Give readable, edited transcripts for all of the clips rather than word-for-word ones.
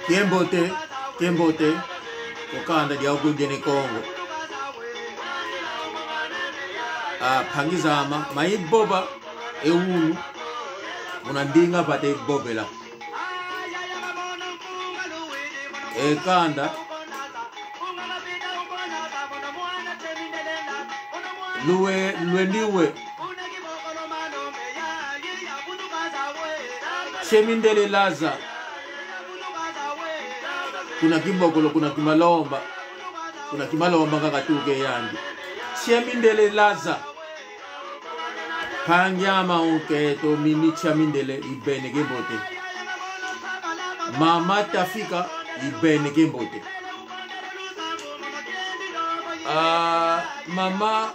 Kembote, kembote, kokanda diaukudene Kongo. Ah, phangizama mayiboba ewulu munandinga pate ibobela ekanda luwe lwendiwe chemindele laza kuna kibokolo kuna kimalomba kuna kimalomba kakatuke yandi chemindele laza pangyama onketo mimi chamindele ibene kembote mama tafika ibene kembote mama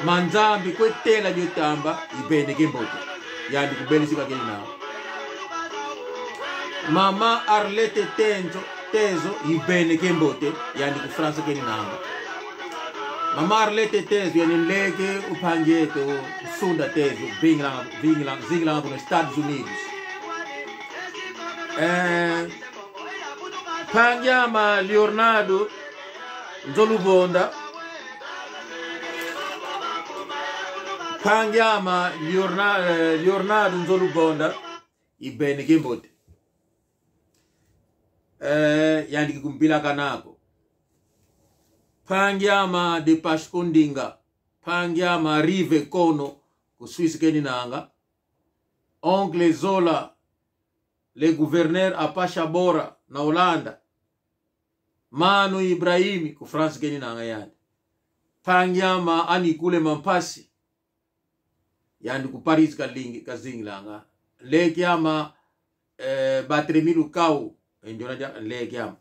manzambi kwetela lyotamba ibene kembote yandi kubelisika keli nawo mama arlete tenzo tezo ibene kembote yandi ku france keli nanga mama arlete tezo yani leke uphangeto sunda tezo vingilanga vingilanga zingilanga kuno Estados Unidos Pangyama Leonardo Nzolubonda Pangyama Leonardo Nzolubonda ibene kimbote yandiki kumpila kanako Pangyama de Pashkundinga Pangyama Rive Kono ku Swiss keni nanga Oncle Zola le gouverneur Apasha Bora na Holanda Manu Ibrahimi ku France keni nanga yandi Pangyama anikule mampasi yandi ku Paris kalingi kazingilanga lekyama Barthélemy Lukau ndiona ja lekyama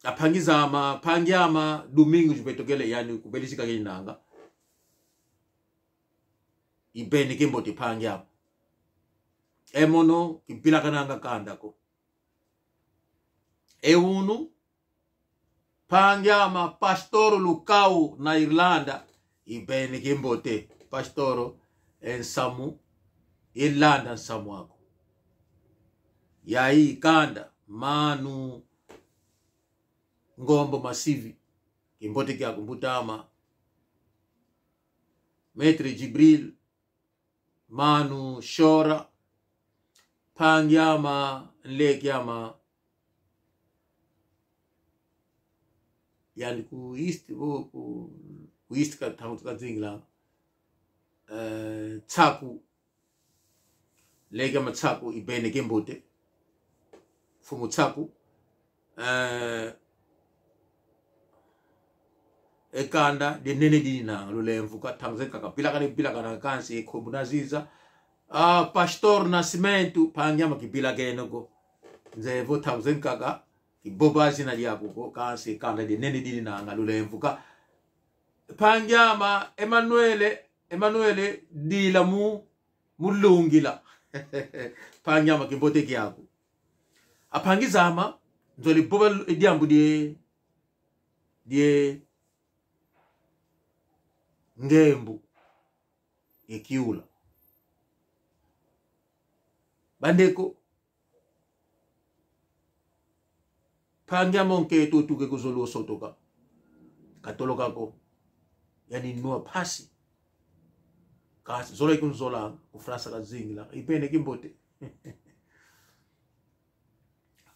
apangizama pangyama Domingo jupetokele yani kubelisika keni nanga ibene kimbote pangyama emono kipila kananga kandako eunu pangyama Pastor Lukau na Irlanda ibene kimbote Pastoro ensamu Irlanda nsamu ako yai kanda manu ngombo masivi kimbote kya kumbutama Maître Jibril manu shora pangyama nlekyama yani ku east bo ku east ka thangu ka zingla tsaku leka tsaku ibene kembote fumu tsaku ekanda de nene dina lulemvu ka thangu ka kapila ka bila kana kansi khobuna ziza Pastor Nascimento pangyama kibila kenoko nzevo thangu kaka iboba zina lyako kansi kanda de nene dina lulemvu ka pangyama Emanuele dila mu mulungila pangyama kimbote kyako apangizama nzoli boba diambu die die ngembu ekiula bandeko pangyama onketo tuke kuzolo sotoka katolokako yani nua pasi kasi zola ikunzola ku France kazingila ipene kimbote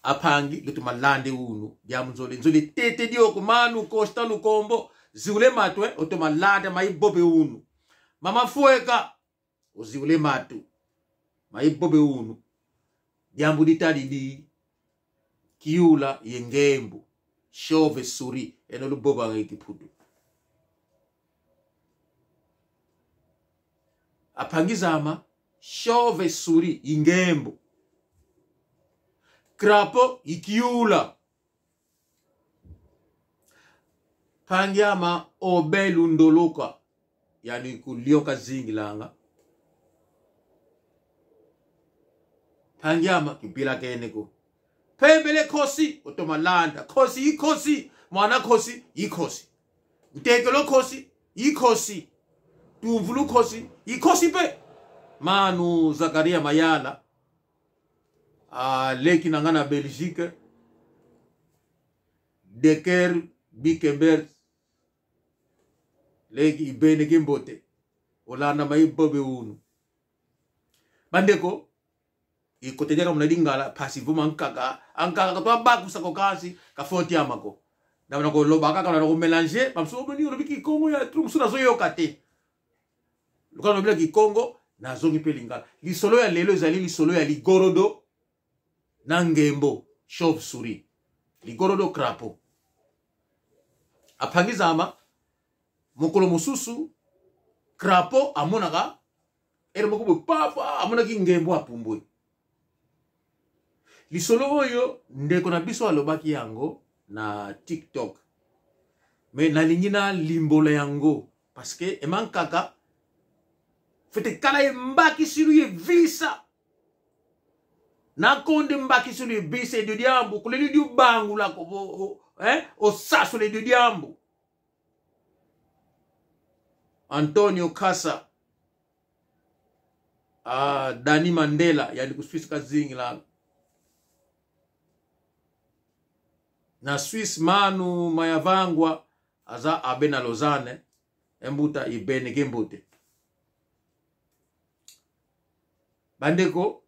aphangi lutu malande unu diamunzole nzole tete dioko manu costa lukombo ziule matwe oto malande maibobe unu mama fueka oziule matu maibobe unu diambu ditali di kiula yengembu chauve souris eno luboba ngikipudu apangizama chauve souris ingembu krapo ikiula pangyama obelundoloka yani kulioka zingilanga pangyama kipila keneko pembele khosi otomalanda khosi ikhosi Mwana khosi yikhosi, ntekelo khosi yikhosi, tumvulu khosi yikhosi mpe manu Zakaria Mayala aleki na nga na Belgique, Deker Bikember leki ibeneki mbote olanda mai bobe unu. Bandeko ikotejaka muna lingala pasi vuma nkaka ankaka to abakusa ko kasi ka foti amako na na koloba kaka na ko mélanger bamusu oboni olobi kikongo ya tru musu nazoyoka te lokola nalobi na kikongo nazongi mpe lingala. Lisolo ya lelo ezali lisolo ya ligorodo na ngembo chauve souris, ligorodo crapaud. Apangizama mokolo mosusu crapaud amonaka ere moko boye papa amonaki ngembo apumbwe. Lisolo oyo ndeko na biso alobaki yango na TikTok, me nalingi nalimbola yango parce que emankaka fete kala embakisilu ye visa nakonde mbakisilu ye visa edio diambu kuleli diu bangula ko eh osasole edio diambu. Antonio Kasa, Dani Mandela yani ku Swiss kazingi la na Swiss Manu Mayavangwa aza abe na Lausanne embuta ibene kembote. Bandeko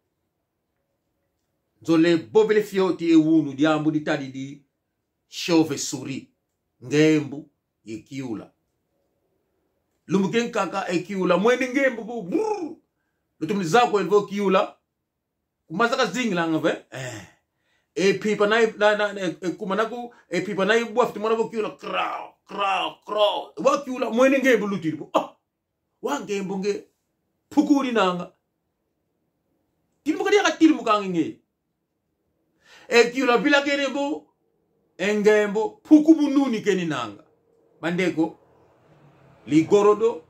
nzole bobele fioti ewunu diambu ditadi di chauve souris ngembu yekiula lumbuke nkaka ekiula mwene ngembu bu brrr lutumni zako elvo kiula kumazaka zingilanga ve epipa na na na ekuma naku epipa na ibwa fitu mwana vokiula kra kra kra wakiula mwene ngembu lutiri bu oh wa ngembu nge pukuri nanga tilimuka dia katilimuka nge ekiula bila kene bo engembo puku bununi keni nanga. Bandeko ligorodo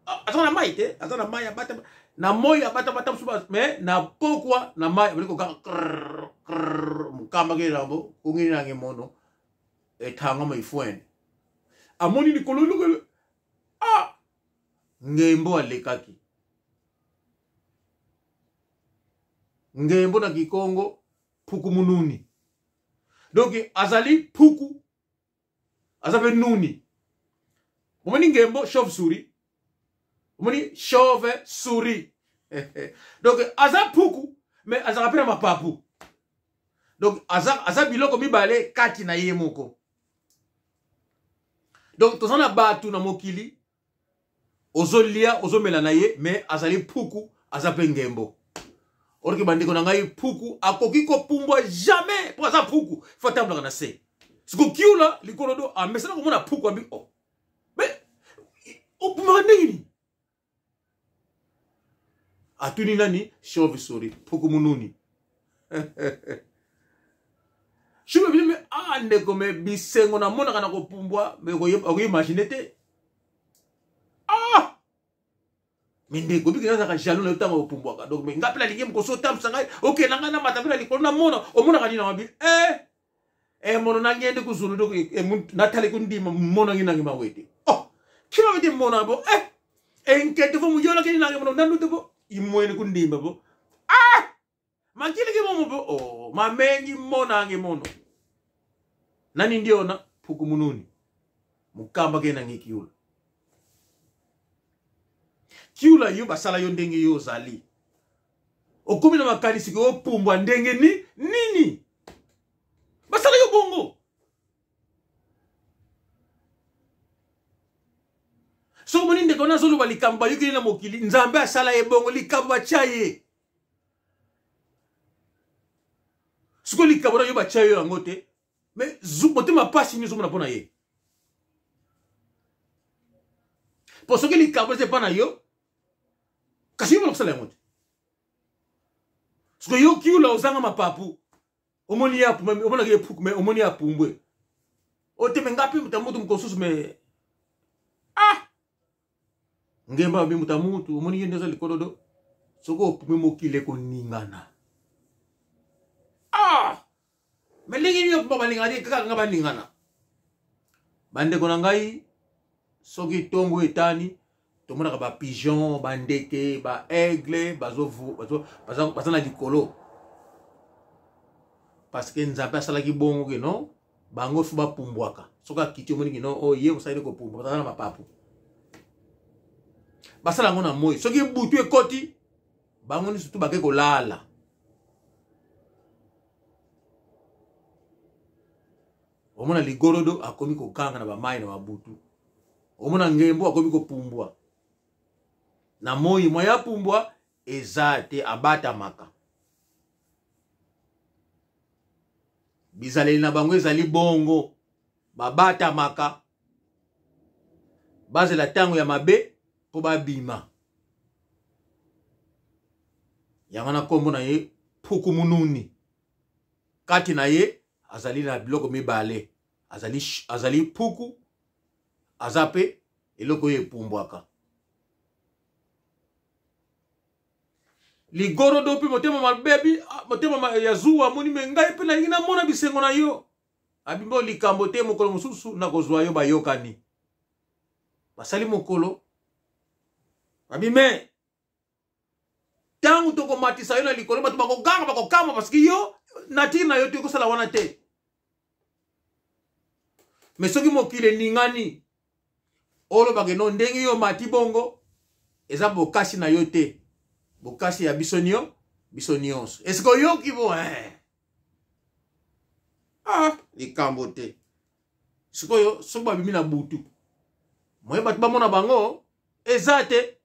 aza na mai te, aza na mai abata na moi abata bata musuba me na pokwa na mai baliko kaka krrr krrr mukamba ke lambo kungini nange mono etanga mo ifwene amoni likolo lokolo ah ngembo alekaki ngembo na kikongo puku mununi. Donc azali puku aza pe nuni. Omoni ngembo chauve souris, omoni chauve souris donc aza puku mais azaka pe na mapapu. Donc aza biloko mibale kati na ye moko. Donc toza na batu na mokili ozolia ozomela na ye mais azali puku aza pe ngembo. Orke bandeko na ngai puku akoki kopumbwa jamais po aza puku fo atambolaka na se. Siko kiula likolo do amesana komona puku abi oh mais opumbaka ndenge nini? Atuni nani? Chauve souris puku mununi. Chauve bino me ah ndeko me bisengo namonaka na kopumbwa me okoimagine te. Ah me ndeko biki nazalaka jaloux na yo ntango opumbwaka. Donc me nga mpe nalingi mokoso otambwisa ngai okenda ngai namata mpe na likolo namona omonaka nini na mabi mono nangende kuzulu donc natali kundima mona ngi nangi mawete. Oh kima wete mona bo enkete fo muyola kini nangi mono nandu bo imweni kundima bo ah makili ke momo bo oh mamengi mona ngi mono nani ndio na puku mununi mukamba ke nangi kiula kiula yo basala yo ndenge yo ozali okomi na makanisi ke opumbwa ndenge ni nini basala yo bongo. Soki omoni ndeko wana azoloba likambo bayokeli na mokili, Nzambe asala ye bongo, likambo batya ye. Sikoyo likambo na yo batya yo yango te, mais motema pasi nini ozomona mpo na ye? Po soki likambo eza epa na yo, kasi yo mona kosala yango te. Sikoyo yo kiula ozanga mapapu, omoni ye apumbwe, omonaki ye puku, mais omoni ye apumbwe. Oteme nga mpe moto ya moto mokosusu, mais ah ngemba babi moto ya moto, omoni ye nde aza likolo do. Soki opumbwe mokili ekoningana. Ah mais ndenge nini opumbwa balingana te, kaka nga baningana. Bandeko na ngai, soki ntongo etani, tomonaka ba pigeon, ba ndeke, ba aigle baza na likolo, parce que Nzambe asalaki bongo ke non, bango fo bapumbwaka. Soki akiti, omoni ke non, oyo ye mosali kopumbwa, baza na mapapu, basala yango na moi. Soki butu ekoti, bango nyonso tu bake kolala. Omona ligorodo akomi kokanga na bamai na babutu, omona ngembo akomi kopumbwa na moi, mwa ya pumbwa eza te, abatamaka. Bizaleli na bango ezali bongo, babatamaka, bazela ntango ya mabe mpo babima. Yango na nkombo na ye Pukumununi. Kati na ye azali na biloko mibale, azali puku, aza mpe eloko oyo epumbwaka. Ligorodo mpe motema mabe, motema ya zuwa, amoni me ngai mpe nalingi namona bisengo na yo. Abimbo likambo te, mokolo mosusu nakozwa yo. Bayokani, basali mokolo, babime ntango tokomatisa yo na likolo, bato bakoganga, bakokama, parce que yo nature na yo te ekosala wana te. Me soki mokili eningani, olobaka no ndenge yo mati bongo, eza bokasi na yo te, bokasi ya biso nio biso nyonso. Eske oyoki bo eh? Ah, likambo te. Sikoyo soki babimi na butu, moye bato bamona bango eza te.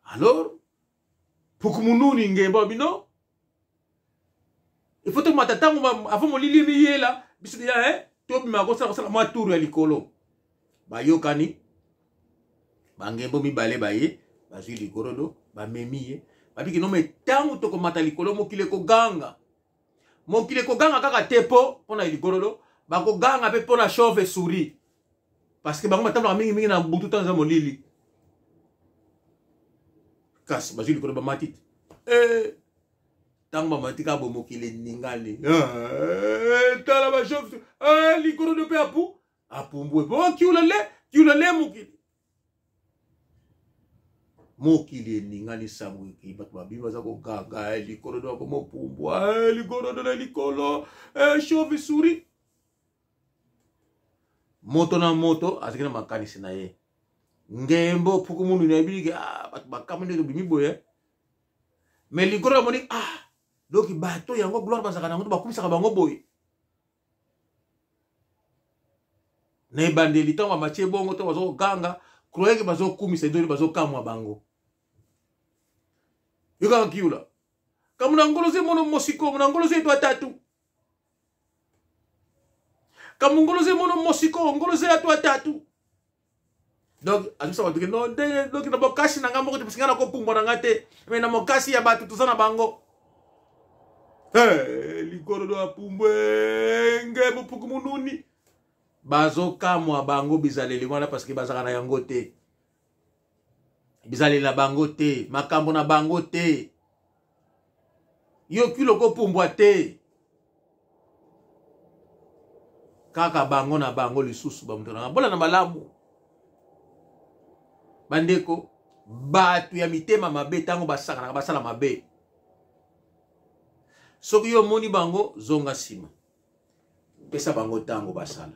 Alors pukumununi ngembo bino, il faut tomata ntango avant molili miyela biso deja, eh, tobima kosala kosala mwa tour ya likolo. Bayokani, bangembo mibale baye, bazwi ligorodo, bamemi ye, babiki no. Me ntango tokomata likolo, mokili ekoganga. Mokili ekoganga kaka te mpo mpona ligorodo, bakoganga mpe mpona chauve souris, parce que bango batambolaka mingimingi na butu ntango eza molili. Kasi bazwi likolo, bamati te. Ntango bamati kaka bo, mokili eningani. Tala bachauve, ligorodo mpe apu apumbwe bo, kiulale kiulale, mokili eningani. Sango ekei, bato babimi, baza koganga, likolo do akomopumbwa, ligorodo na likolo, chauve souris. Moto na moto azalaki na makanisi na ye. Ngembo puku mundu na yebi, ah, bato bakamwi ndenge tobimi boye. Me likolo amoni, ah, donc bato yango gloire bazalaka nango, bakumisaka bango boye. Na ebandeli, ntango bamatie bongo, ntango bazokoganga, croyeke bazokumisa, endoli bazokamwa bango. Yokaka kiula kamuna ngolo ze mono mosiko muna ngolo ze eto atatu kamungolo ze mono mosiko ngolo ze ato atatu. Donc azobisa bato ke no ndenge, donc na bokasi na ngai moko te, parce ngai nakopumbwa na ngai te, me na mokasi ya bato toza na bango. Hey, likolo do apumbwe nge mopuku mununi, bazokamwa bango bizaleli wana, parce que bazalaka na yango te, bizaleli na bango te, makambo na bango te. Yo kilo kopumbwa te, kaka bango na bango lisusu bamoto na bola na malamu. Bandeko, bato ya mitema mabe, ntango basakanaka, basala mabe. Soki yo omoni bango, zonga nsima, pesa bango ntango basala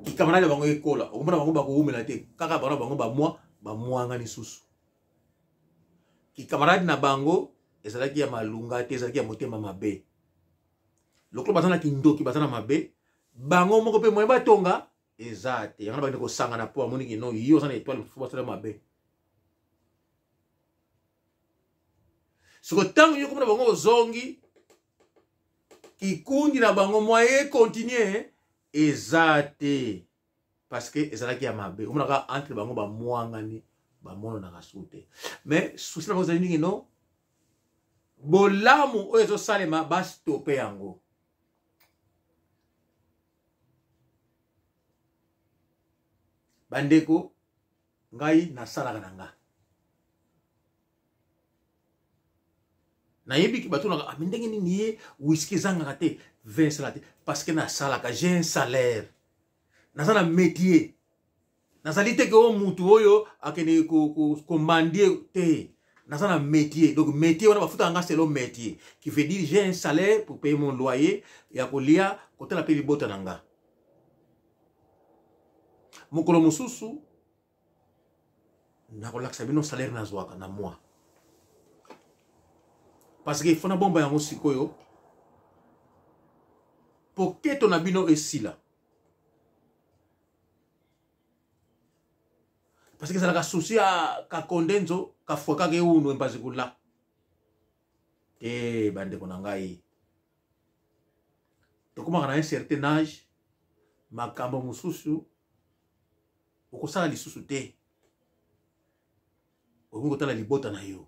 kikamarade bango ekola, okomona bango bakowumela te, kaka bango na bango bamwa bamwanga lisusu. Kikamarade na bango ezalaki ya malunga te, ezalaki ya motema mabe. Lokola baza na kindoki, baza na mabe, bango moko mpe moye batonga eza te. Yango na bakende kosangana mpo amoni kino yo oza na etoile mosusu, basala mabe. Siko ntango yo komona bango ozongi kikundi na bango, moye continue eza te, parce que ezalaki ya mabe. Omonaka entre bango bamwangani, bamonanaka su te. Mais susi na bango ezali mingi no bolamu oyo ezosalema, bastope yango. Bandeko, ngai nasalaka na nga, nayebi ke batunaka, ah, ndenge nini ye whisky ezangaka te? 20 esala te parce que nasalaka, j'ai un salaire, naza na métier, nazali te ke o mutu oyo akende komandie te. Naza na métier, donc métier wana bafutaka nga selon métier, qui veut dire j'ai un salaire pour payer mon loyer, ya kolia, kotala mpe libota na nga. Mokolo mosusu nakolakisa bino salaire nazwaka na mois, parce que ifo nabomba yango sikoyo poketo na bino esila, parce que ezalaka susi ya kakondenzo kafwakaka eunu embazi kula te. Bandeko na ngai, tokomaka na un certain âge, makambo mosusu okosala lisusu te, okoki kotala libota na yo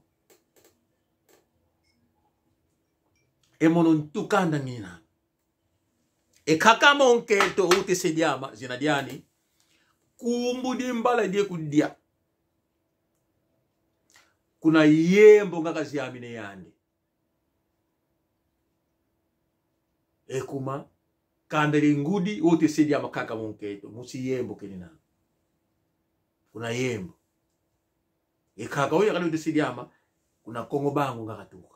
emono ntukanda nina ekhakama onketo utesediama zina diani kumbudi mbala die kudia kuna yembo ngaka ziamine yandi ekuma kanda lingudi utesediama kaka monketo musi yembo kenina kuna yembo ekhaka oyo yakali utesediama kuna kongo bango ngaka tuka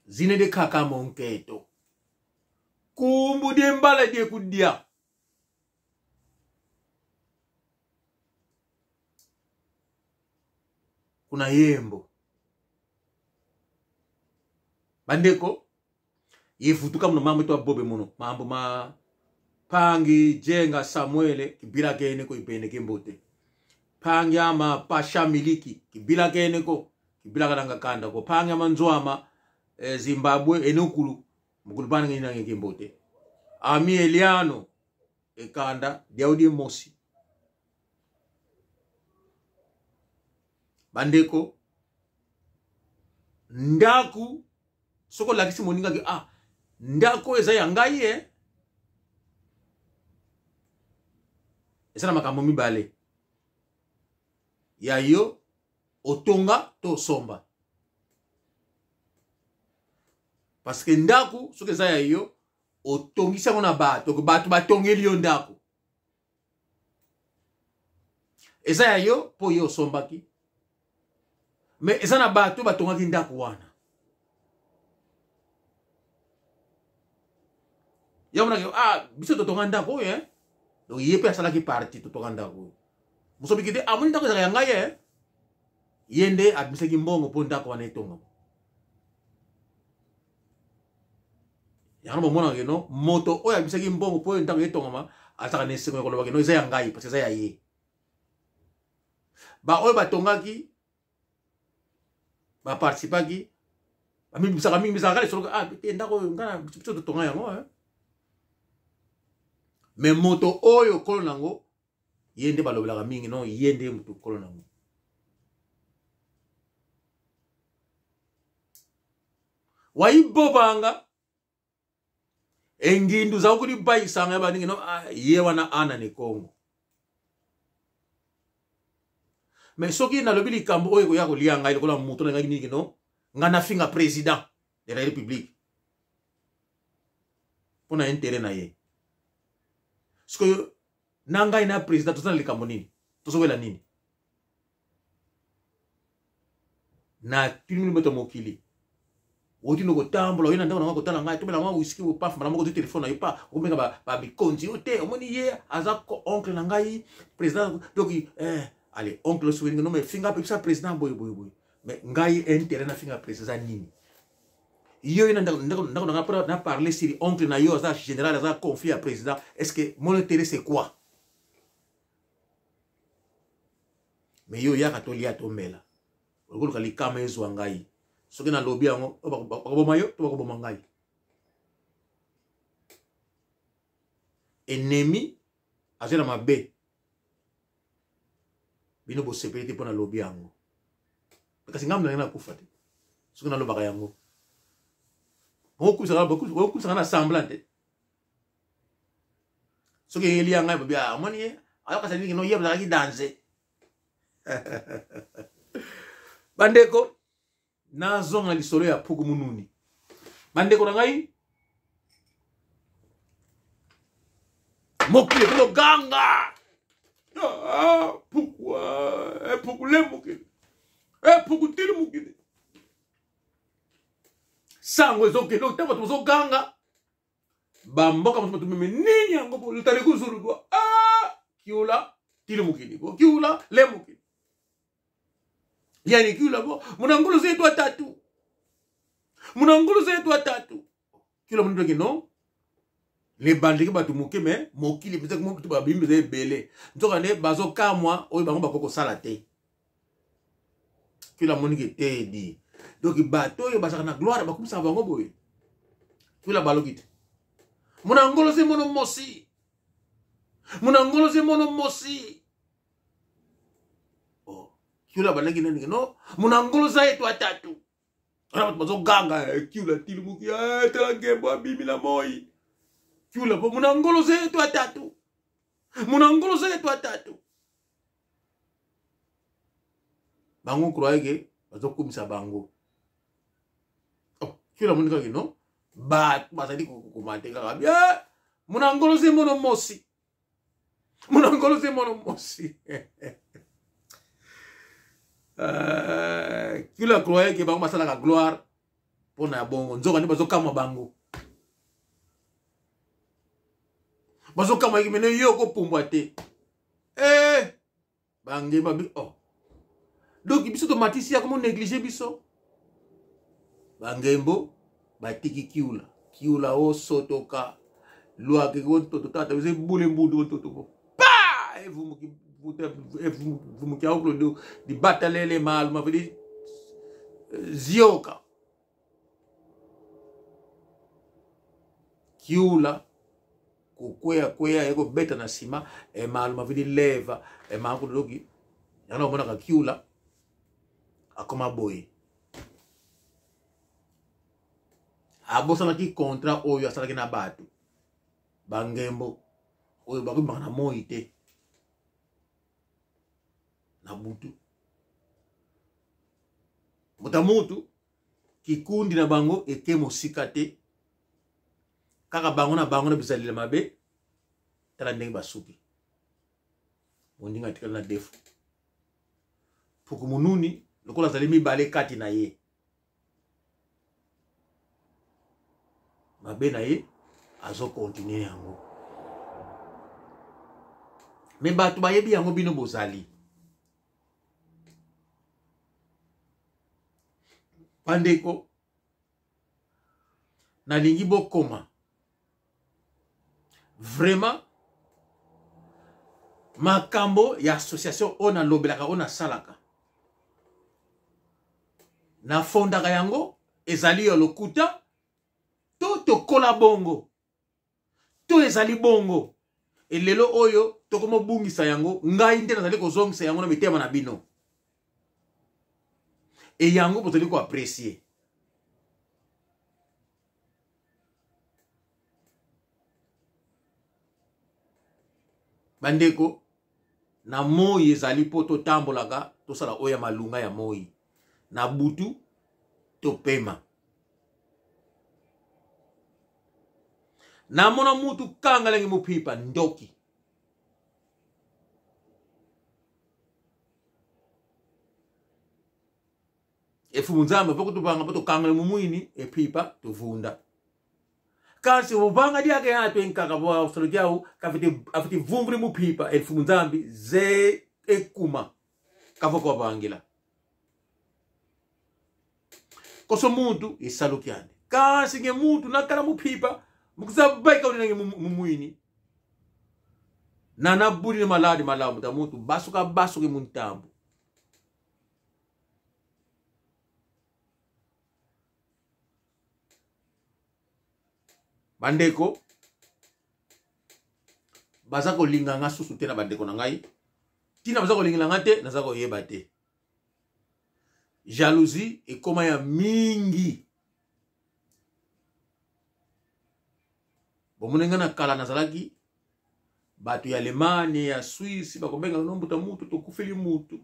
zine de kaka monketo kumbu die mbala die kudia kuna yembo. Bandeko yevutuka muno mambo to bobe muno mambo ma pangi jenga Samuele kibila kene ko ipene kimbote pangi ama pasha miliki kibila kene ko kibila kalanga kanda ko pangi ama nzwama Zimbabwe enukulu mukulu bana ngina kimbote ami Eliano ekanda Daudi Mosi. Bandeko ndaku soko lakisi moninga ke ah ndako eza ya ngai e eza na makambo mibale ya yo otonga to osomba, parce que ndaku soki eza ya yo otongisi yango na bato, bato batongeli yo ndako eza ya yo mpo yo osombaki, mais eza na bato batongaki ndako wana. Ya monaki ah biso totonga ndako oyo eh? Donc ye mpe asalaki parti totonga ndako oyo mosobiki te amoni ndako ezalaka ya ngai eh? Ye nde abimisaki mbongo mpo ndako wana etongama. Yango bomonaka keno moto oyo abimisaki mbongo mpo ndako etongama azalaka na esengo ya koloba keno eza ya ngai parce eza ya ye. Baoyo batongaki baparticipaki bamibimisaka mingi bizalaka lisolo ah te ndako oyo ngai na biso totonga yango eh. Mais moto oyo kolo nango ye nde balobelaka mingi non, ye nde moto kolo nango. Waibobanga engindu za kuli bayisanga baningi no ah, ye wana ana ne Kongo. Mais soki nalobi likambo oyo ekoya kolia ngai lokola moto na ngai mingi no ngai nafinga président de la République mpo na intérêt na ye. Sikoyo na ngai na président toza na likambo nini, tozowela nini? Na tuni moto mokili otino kotambola oye na ndako na ngai kotala ngai tobela mwa whisky paf mbala moko ozwi telefone na yo pa okobenga bamikonzi yo te omoni ye aza oncle na ngai président donc allez oncle osoki non mais finga pepisa président boye boye boye mais ngai intérêt na finga président eza nini? Yo ye na ndako na ngai mpona na parler sur oncle na yo aza général aza conflit ya président, est-ce que mon intérêt c'est quoi? Mais yo yaka tolia tomela okoluka likama ezwa ngai soki nalobi yango bakoboma yo to bakoboma ngai. Ennemi azwi na mabe bino bosepeli te mpo nalobi yango, kasi ngai nalingi nakufa te soki nalobaka yango. Bokumisaka na semblant te soki eyeli ya ngai bobi amoni ye ayokasa nini no ye azalaki danse. Bandeko Nazonga lisolo ya puku mununi. Bandeko na ngai, mokili ekologanga ah, puku ah, puku le mokili eh, puku tili mokili sango ezokende ntango bato bazoganga bamboka mosusu bato meme nini yango bo lutali kuzulu bo ah, kiula tili mokili bo kiula le mokili yani kiula bo munangulu zetu atatu munangulu zetu atatu kiula mundu toki no lebandeki bato moke me mokili mpenza moto babimi mpenza ebele nzoka nde bazokamwa oyo bango bakoki kosala te kila amoniki etedi donc bato oyo bazalaka na gloire bakumisaka bango boye kila baloki te mona ngolo ze mono mosi mona ngolo ze mono mosi oh. kila balaki nani no mona ngolo za yetu atatu wana bato bazoganga eh, kiula tilimuki eh, tala ngembo abimi na moi kiula po mona ngolo ze yetu atatu mona ngolo ze yetu atatu bango croye ke bazokumisa bango oh, kila moni kaka no bato bazali kokomante kaka bia eh, mona ngolo ze mono mosi mona ngolo ze mono mosi eh, kila croye ke bango basalaka gloire mpo na bongo nzoka nde bazokamwa bango bazokamwa yeki mene yo okopumbwa te eh bangema bi oh donc biso tomatisi ya komo néglige biso bangembo batiki kiula kiula osotoka lwake kontoto tata biso ebule mbundu kontoto bo pa evumuki evumuki aoklo libatalele malu mavili zioka kiula kokweya kweya ye kobeta na nsima emalo mavili leva emakuloki yango omonaka kiula akoma boye abosanaki contrat oyo asalaki na bato bangembo oyo bakobimaka na moi te na butu moto ya mutu kikundi na bango eke mosika te kaka bango na bango na bizaleli mabe tala ndenge basuki mondinga atikali na defo puku mununi lokola azali mibale kati na ye mabe na ye azokontinue yango me bato bayebi yango bino bozali bandeko nalingi bokoma vraiment makambo ya association oyo nalobelaka oyo nasalaka nafondaka yango ezali ya lokuta to tokola bongo to ezali bongo elelo oyo tokomobungisa yango ngai nde nazali kozongisa yango na mitema na bino e yango bozali koapresie bandeko na moi ezali mpo totambolaka tosala oyo ya malunga ya moi na butu topema namona mutu kanga lenge mopipa ndoki efumu nzambe mpo kutupanga mpo tokangana mumwini epipa tuvunda kasi upanga lyake yato enkaka bwasolo dyawu kafiti afiti vumvuli mupipa efumu nzambi ze ekuma kafo kwapangila koso mutu isalukyande kasi nge mutu nakala muphipa mukuzabaika ulinange mumwini nanabulile maladi malamu ta mutu basuka basuke muntambo bandeko baza kolinga nga susu te na bandeko na ngai ntina baza kolingela nga te naza koyeba te jalousie ekoma ya mingi bomoni ngai na kala nazalaki bato ya Allemagne ya Suisse bakobenga no mbuta mutu tokufeli mutu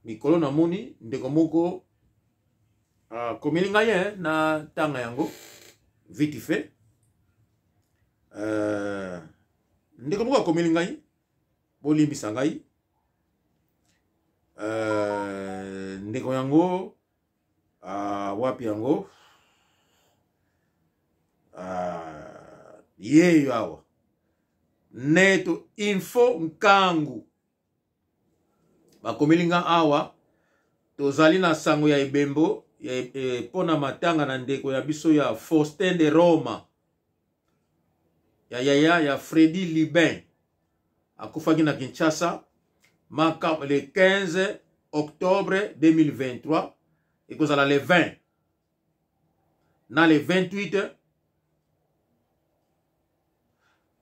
mikolo namoni ndeko moko Akomeli ngai eh, na tanga yango vite fait. Ndeko moko akomeli ngai, bolimbisa ngai. Ndeko yango wapi yango? Yeyo awa Neto Info Nkangu bakomeli nga awa. Tozali na sango ya ebembo mpo na matanga na ndeko ya biso ya Faustin de Roma, ya yaya ya Freddy Libin, akufaki na Kinshasa maka le 15 octobre 2023. Ekozala le 20 na le 28.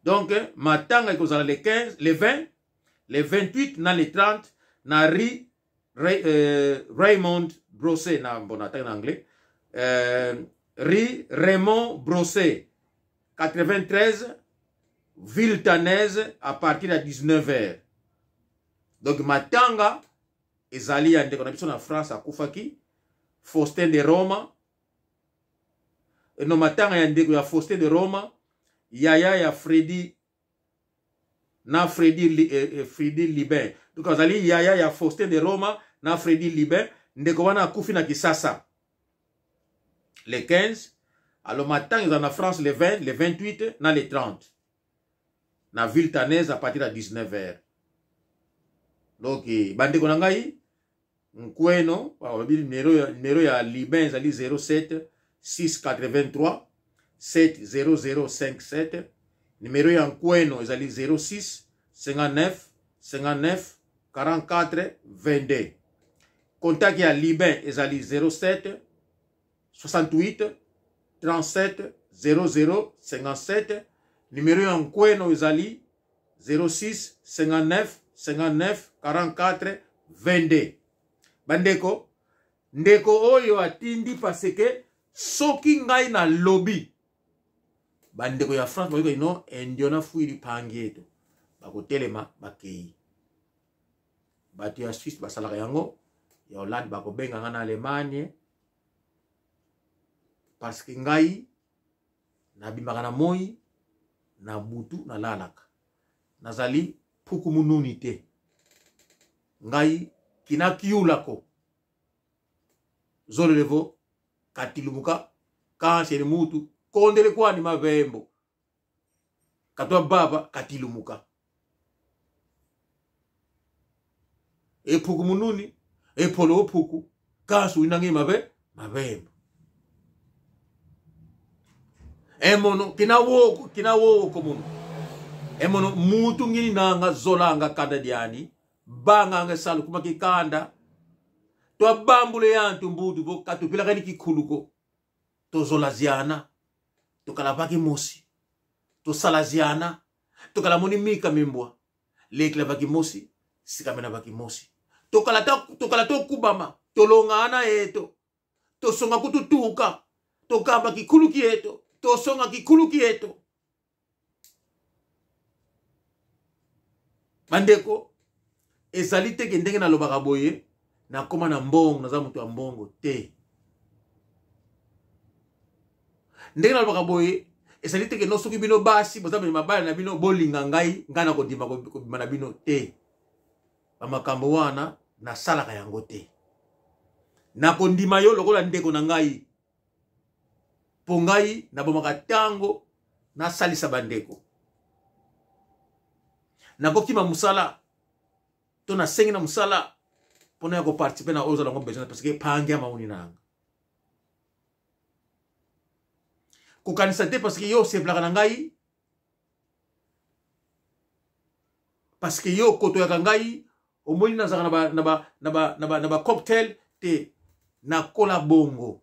Donc matanga ekozala le 15, le 20, le 28 na le 30 na rue Raymond Brosset, na bon na anglais, rue Raymond Brosset 93, Villetaneuse, à partir de 19h. Donc matanga ezali ya ndeko na biso na France akufaki, Faustin de Roma. No matanga ya ndeko ya Faustin de Roma, yaya ya Freddy na Freddy Libin. Donc azali yaya ya Faustin de Roma na Freddy Libin. Ndeko wana akufi na Kisasa le 15. Alors matanga ezala na France le 20, le 28 na le 30 na Villetaneuse à partir de 19h. Donc bandeko na ngai Nkweno balobi numero ya Libin ezali 07 683 70057. Numero ya Nkweno ezali 06 59 59 44 22. Contact ya Libin ezali 07 68 37 00 57. Numero ya Nkweno ezali 06 59 59 44 22. Bandeko, ndeko oyo atindi parce que soki ngai na lobi bandeko ya France bayoka ino endiona fuili pangi eto bakotelema bakei. Bato ya Suisse basalaka yango, ya Hollande bakobenga nga na Allemagne, parce que ngai nabimaka na moi, na butu nalalaka, nazali puku mununi te. Ngai kinakiulako zolelevo katilumuka kansheni mutu kondele kwani mavembo katwa baba katilumuka ephuku mununi epholo ophuku kasu inangi mabe mavembo emono kina woko kina woko muno emono mutu ngini nanga zolanga kanda diani banga nga salu kuma kikanda twabambule yantu mbutu bo katupilaka ni kikhuluko tozola ziana tokalapaki mosi tosala ziana tokala moni mika mimbwa lekela baki mosi sikamena baki mosi tokala tokala tokubama tolongana eto tosonga kututuka tokamba kikuluki eto tosonga kikuluki eto. Bandeko, ezali te ke ndenge nalobaka boye nakoma na mbongo, naza moto ya mbongo te. Ndenge nalobaka boye ezali te ke no soki bino basi boza mabala na bino bolinga ngai, ngai nakondima kobima na bino te. Bamakambo wana nasalaka yango te. Nakondima yo lokola ndeko na ngai, mpo ngai nabomaka ntango nasalisa bandeko. Nakokima mosala to nasengi na mosala mpona ya koparticipe na oyo ozala yango besoin, parce que pangi ya mauni na yanga. Kokanisa te parce que yo oseplaka na ngai, parce que yo okotoyaka ngai, omoni nazalaka na ba cocktail te. Nakola bongo,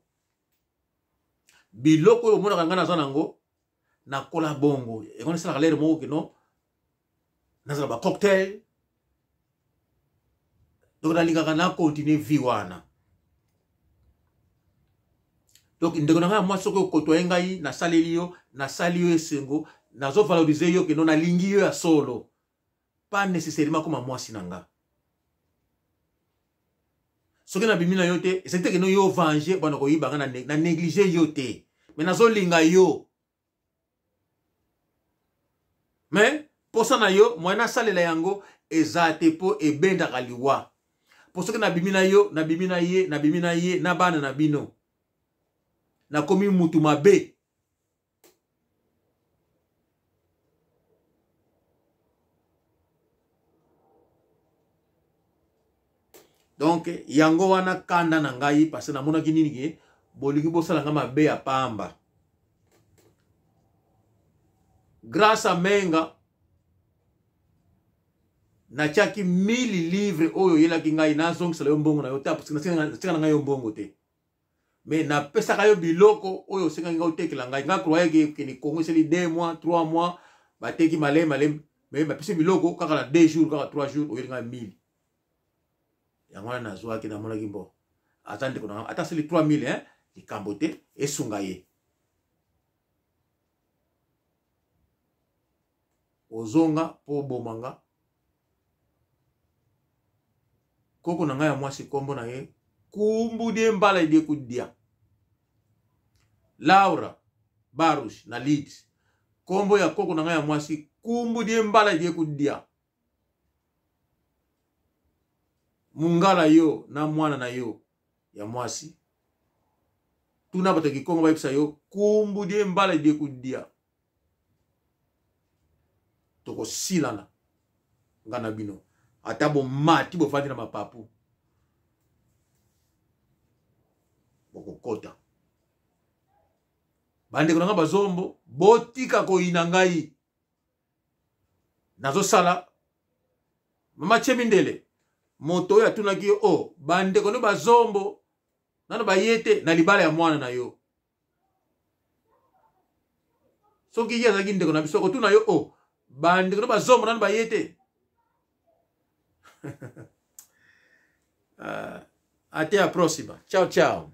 biloko oyo omonaka ngai naza nango, nakola bongo. Yango nasalaka lere moko kino nazala ba cocktail. Donc nalingaka na continue vie wana. Donc ndeko na ngai ya mwasi, soki okotoye ngai, nasaleli yo, nasali yo esengo, nazovalorize yo kino nalingi yo ya solo, pas nécessairement koma mwasi na nga. Soki nabimi na yo te, ezali te keno yo venger bana koyiba nga na néglige yo te. Mais nazolinga yo. Mais posa na yo moyen nasalela yango eza te po ebendaka liwa. Po soki nabimi na yo, nabimi na ye, nabimi na ye na bana na bino. Nakomi mutu mabe. Donc yango wana kanda na ngai parce que namonaki nini ke bolingi bosala ngai mabe ya pamba. Grâce à Menga natiaki 1000 livres oyo oyelaki ngai, nazongisela yo mbongo na yo te, parce que natika na ngai yo mbongo te. Mais napesaka yo biloko oyo osengaki ngai otekela ngai. Ngai croyais que kende Congo esali 2 mois, 3 mois, bateki malemi malemi, mais bapesi biloko kaka na 2 jours, kaka 3 jours, oyeli ngai 1000. Yango wana nazwaki, namonaki mbo aza ndeko na ngai, ata asali 3000, hein, likambo te, esunga ye. Ozonga mpo oboma nga. Koko na ngai ya mwasi kombo na ye Kumbudie Mbala Edie Kudia. Laura Baruch na Leeds. Kombo ya koko na ngai ya mwasi Kumbudie Mbala Edie Kudia. Mungala yo na mwana na yo ya mwasi, tuna bato ya Kikongo bayebisa yo Kumbudie Mbala Edie Kudia. Tokosilana nga na bino, ata bomati bofandi na mapapu, bokokota. Bandeko na nga bazombo, botika koyina ngai. Nazosala mama Chemindele, moto oyo atunaki yo, oh, bandeko no bazombo nano baye te na libala ya mwana na yo. Soki ye azalaki ndeko na biso, akotuna yo, oh, bandeko no bazombo nano baye te. Até a próxima. Ciao, ciao.